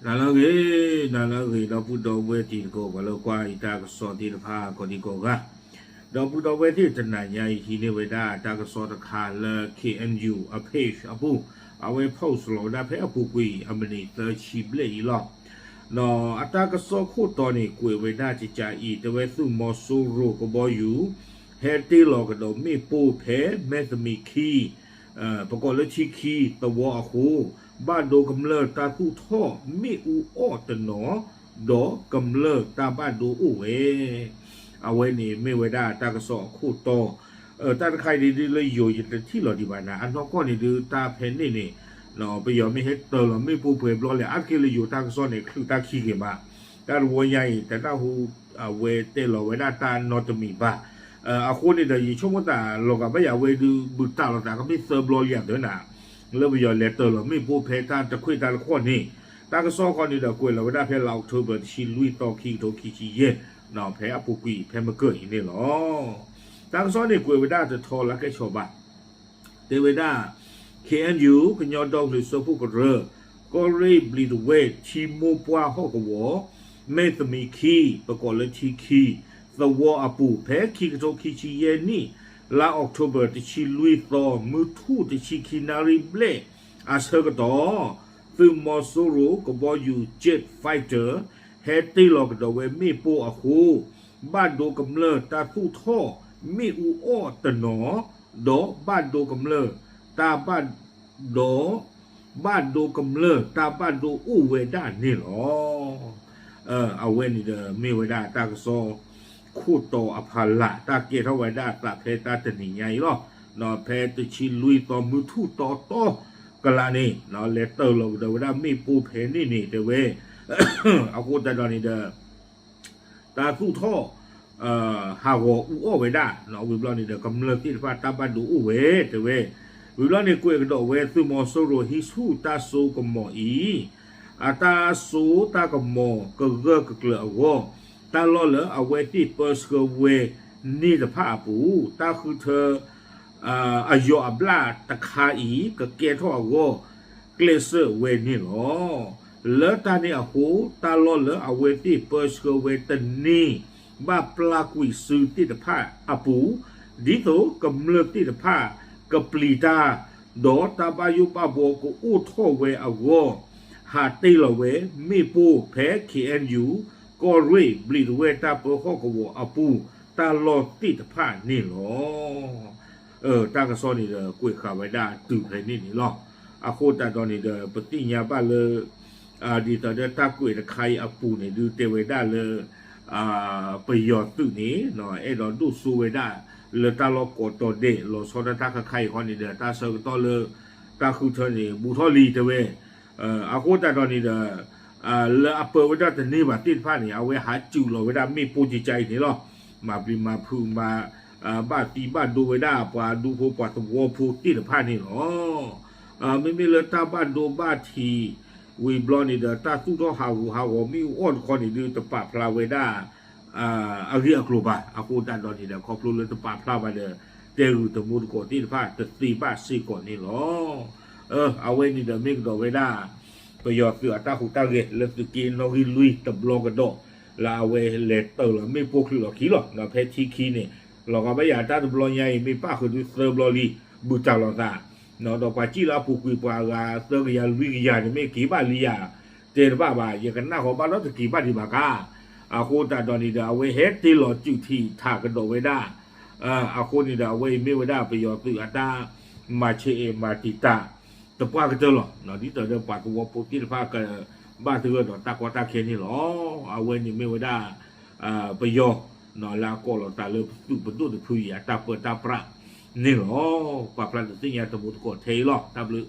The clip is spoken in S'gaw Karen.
နၤလၢအဂ့ၤ, နၤလၢအဂ့ၤ ဒီပုၢ်ဒီဝဲၢ်တံၤသကိး ပှၤလၢကွၢ်ယတၢ်ကစီၣ်သ့ၣ်တဖၣ်ကိးဒံကိးဂၤ, ဒီပုၢ်ဒီဝဲၢ်သ့ၣ်တနၤညါအံၤ ဟံးန့ၢ်ဝဲဒၣ်တၢ်ကစီၣ်တခါလၢ K N U အ page အပူၤ, အဝဲ post လီၤဝဲဒၣ်ဖဲအပူၤကွံာ်အမံးနံးသၢဆံဘျဲၣ်အံၤလီၤ. ဒီးအတၢ်ကစီၣ်ခိၣ်တီန့ၣ် ကွဲးဝဲဒၣ်ကကးအံၤ တဲဝဲသုးမီၤစိရိၤကဘီယူၤ ဟဲတ့ၢ်လီၤကဒီးမ့ၣ်ပိၢ်ဖဲမဲၣ်သမံးခံ ပကိးလၢထံခံသဝီအဃိ, ဘၣ်ဒိကမျၢၢ်တၢ်သူၣ်ထီၣ်မ့ၣ်အူအီၣ်တနီၤ, ဒီးကမျၢၢ်တၢ်ဘၣ်ဒိအိၣ်ဝဲ. အဝဲန့ၣ်မ့ၢ်ဝဲဒၣ်တၢ်ကစီၣ်အခိၣ်တီ, တၢ်တခါအံၤဒ်လၢယိၤယတထံၣ်လီၤဒံးဘၣ်နၤ, အနီၢ်ကီၢ်န့ၣ်ဒုးတၢ်ဖဲန့ၣ်န့ၣ်, ပယီၤမ့ၢ်ဟဲတ့ၢ်လီၤမ့ၣ်ပိၢ်ပှဲၤဘျီလဲၣ်, အါတက့ၢ်လၢယိၤတၢ်ကစီၣ်န့ၣ် ချုးတၢ်ခံဂ့ၤမး, တၢ်တဝီညါအံၤ တနၢ်ဟူ အဝဲတဲလီၤဝဲဒၣ်တၢ်နီတမံၤဘၣ်. အဃိန့ၣ်ဒီး ယဆိကမိၣ်သးလီၤဂာ်ဘၣ်ယၤဝဲဒုး ဘုၣ်တၢ်လီၤသးကမ့ၢ်သၢဘျီလံအသိးနၤ, လၢပယီၤလဲၤတ့ၢ်လီၤမ့ၣ်ပိၢ်ဖဲတၢ်တခွဲးတၢ်တခီန့ၣ်, တၢ်ကစီၣ်ခီန့ၣ်ဒီးကွဲးလီၤဝဲဒၣ်ဖဲလါ October တဆံလွံၢ်သီ ခံကထိခံဆံယဲၢ်, ဖဲအပူၤကွံာ်ဖဲမကၢၢ်အံၤန့ၣ်လီၤ. တၢ်ကစီၣ်န့ၣ်ကွဲးဝဲဒၣ်တထီလၢကဲဆီဘၣ်, တဲဝဲဒၣ် K N U ကညီဒီကလုာ်စၢဖှိၣ်ကရၢ, ကီၢ်ရ့ၣ်ဘျံးတဝဲၢ် ထံမိၢ်ပှၢ်ဟီၣ်ကဝီၤ, မဲၣ်သမံးခံ ပကိးလၢထံခံ သဝီအပူၤ ဖဲခံကထိခံဆံယဲၢ်နံၣ် လါ October တဆံလွံၢ်သီ မုၢ်ထူၣ်တဆံခံနၣ်ရံၣ်ဘျဲၣ်အဆၢကတီၢ်, သုးမီၤစိရိၤကဘီယူၤ Jet Fighter ဟဲတ့ၢ်လီၤကဒီးဝဲမ့ၣ်ပိၢ်အဃိ, ဘၣ်ဒိကမျၢၢ်တၢ်သူၣ်ထီၣ်မ့ၣ်အူအီၣ်တနီၤ, ဒီးဘၣ်ဒိကမျၢၢ်တၢ်ဘၣ်ဒိ ဘၣ်ဒိကမျၢၢ်တၢ်ဘၣ်ဒိအိၣ်ဝဲဒၣ်န့ၣ်လီၤ. အဝဲန့ၣ်ဒီးမ့ၢ်ဝဲဒၣ်တၢ်ကစီၣ်ခိၣ်တီအဖီလာ် တၢ်ကဲထီၣ်ဝဲဒၣ်အသးဖဲတၢ်တနံၤညါအံၤလီၤ. ဖဲတဆံလွံၢ်သီမုၢ်ထူၣ်တီတီကလးန့ၣ် လဲၤတ့ၢ်လီၤကဒီးဝဲဒၣ်မ့ၣ်ပိၢ်ဖဲန့ၣ်န့ၣ် တဲဝဲ အဃိသတးဒီးန့ၣ်ဒီး တၢ်သူၣ်ထီၣ် ဟးဂီၤအူအီၣ်ဝဲဒၣ်, ဝံၤဘျီန့ၣ်ဒီး ကမျၢၢ်သ့ၣ်တဖၣ်တၢ်ဘၣ်ဒိအိၣ်ဝဲ တဲဝဲ, ဝံၤဘျီန့ၣ်ကွဲးကဒီးဝဲသုးမီၤစိရိၤဟံးဆူၣ်တၢ်စိကမီၤအံၤ, အတၢ်စိတၢ်ကမီၤကဂၢၢ်ကကျၢၤအဂီၢ်, တၢ်လီၢ်လၢအဝဲသ့ၣ်ပၢဆှၢဝဲန့ၣ်တဖၣ်အပူၤ တၢ်ဃုထၢ အယီၤအဘျၣ်တခါအံၤ ကကဲထီၣ်အဂီၢ် ကျဲးစၢးဝဲန့ၣ်လီၤ. လၢတၢ်န့ၣ်အဃိ တၢ်လီၢ်လၢအဝဲသ့ၣ်ပၢဆှၢဝဲတန့ၢ်ဘၣ်ပျၢ်ကွံာ်စုသ့ၣ်တဖၣ်အပူၤ, ဒ်သိးကမျၢၢ်သ့ၣ်တဖၣ်ကပျံၤတၢ်, ဒီးတၢ်ဘၣ်ယိၣ်ဘၣ်ဘှီကအိၣ်ထီၣ်ဝဲအဂီၢ်, ဟးတ့ၢ်လီၤဝဲမ့ၣ်ပိၢ်ဖဲ K N U ကီၢ်ရ့ၣ်ဘျံးတဝဲၢ်တၢ်ပၢဟီၣ်ကဝီၤအပူၤ တၢ်လီၢ်သ့ၣ်တဖၣ်န့ၣ်လီၤ. တၢ်ကစီၣ်န့ၣ်ဒီးကွဲးဃာ်ဝဲဒၣ်တုၤဖဲန့ၣ်န့ၣ်လီၤ. အဃိသတးဒီးန့ၣ်ဒီး ပသ့ၣ်ညါဘၣ်လၢ ဒ်သိးဒီးတၢ်ကွဲးတခါအံၤအပူၤန့ၣ် ဒုးတဲဝဲဒၣ်လၢ ပယီၤသုးန့ၣ် အဲၣ်ဒိးဒိၣ်စိဝဲဒၣ် လၢတၢ်လီၢ်ကိးတီၤဒဲး လီၤဆီဒၣ်တၢ်ခါခါအံၤဃီန့ၣ်ဒီး တၢ်ဆၢကတီၢ်လၢ တၢ်ဃုထၢန့ၣ် ဘူးထီၣ်လံတဲဝဲ. အဃိသတးဒီးန့ၣ်ဒီး လၢအပၢဝဲဒၣ်တန့ၢ်ဘၣ်သ့ၣ်တဖၣ်န့ၣ် အဝဲဟးစူးလီၤဝဲဒၣ်မ့ၣ်ပိၢ်ကကါအံၤန့ၣ်လီၤ. မၤပျံၤမၤဖုးမၤ ဘၣ်သံဘၣ်ဒိဝဲဒၣ်ပှၤဒူဖိပှၤသဝီဖိသ့ၣ်တဖၣ်န့ၣ်လီၤ. မ့မ့ၢ်လၢတၢ်ဘၣ်ဒိဘၣ်ထံး ဝံၤဘျီန့ၣ်ဒီး တၢ်သူၣ်ထီၣ်ဟးဂူာ်ဟးဂီၤမ့ၣ်အူအီၣ်တခီန့ၣ်ဒုး တပာ်ဖျါဝဲဒၣ် အဂ့ၢ်အကျိၤဘၣ်. အဃိသတးဒီးန့ၣ်ဒီး ခီဖျိလၢတပာ်ဖျါဘၣ်ဒီး တဲဂုာ်တမူတကိးသ့ၣ်တဖၣ်တသ့ဘၣ်စ့ၢ်ကီးန့ၣ်လီၤ. အဝဲန့ၣ်ဒီးမ့ၢ်ကဒီးဝဲဒၣ် ပယီၤသုးအတၢ်ဟူးတၢ်ဂဲၤလၢသုးက့နီၣ်ဂံၢ်လွံၢ်တဘျီကဒီး လၢအဝဲလဲၤတ့ၢ်လီၤမ့ၣ်ပိၢ်ချုးလီၤခံလီၤ. ဖဲထံခံန့ၣ် လီၤဂာ်ဘၣ်ယၤတၢ်တဘျီညါအံၤ မ့ၢ်ပၣ်ဃုာ်ဒုးသၢဘျီလံ ဘုၣ်တၢ်လီၤသး ဒီးပှၤစံၣ်လၢအပူၤကွံာ်ပှၤအဂၤသၢကယၤလွံၢ်ကယၤန့ၣ် မ့ၢ်က့ၤဘၣ်လံယၤ တဲတဘၣ်ဘၣ် ယကနၣ်ဃီဘၣ်ဒီးတက့ၤဘၣ်ဒံးဘၣ်ကါ. အဃိသတးဒီးန့ၣ်ဒီး အဝဲဟဲတ့ၢ်လီၤစုးထံးထးကဒီးဝဲဒၣ် အဃိန့ၣ်ဒီး အဝဲအံၤမ့ၢ်ဝဲဒၣ်ပယီၤသုးအတၢ်မၤဆဲးအဲၣ်မၤတံာ်တာ် တပှၢ်ကတၢၢ်လီၤ. ဒ်သိးဒီးပှၤသဝီဖိသ့ၣ်တဖၣ်ကဘၣ်သဂၢၢ်ဒီးတၢ်ကီတၢ်ခဲန့ၣ်လီၤ. အဝဲန့ၣ်မ့ၢ်ဝဲဒၣ် ပယီၤ လၢအကိးလီၤသးလၢပသုးပဒိၣ်တဖုအံၤ အတၢ်ပၢတၢ်ပြးန့ၣ်လီၤ. ပာ်ဖျါတသ့ၣ်ညါတမူတကိးထဲအံၤလီၤ. တၢ်ဘျုး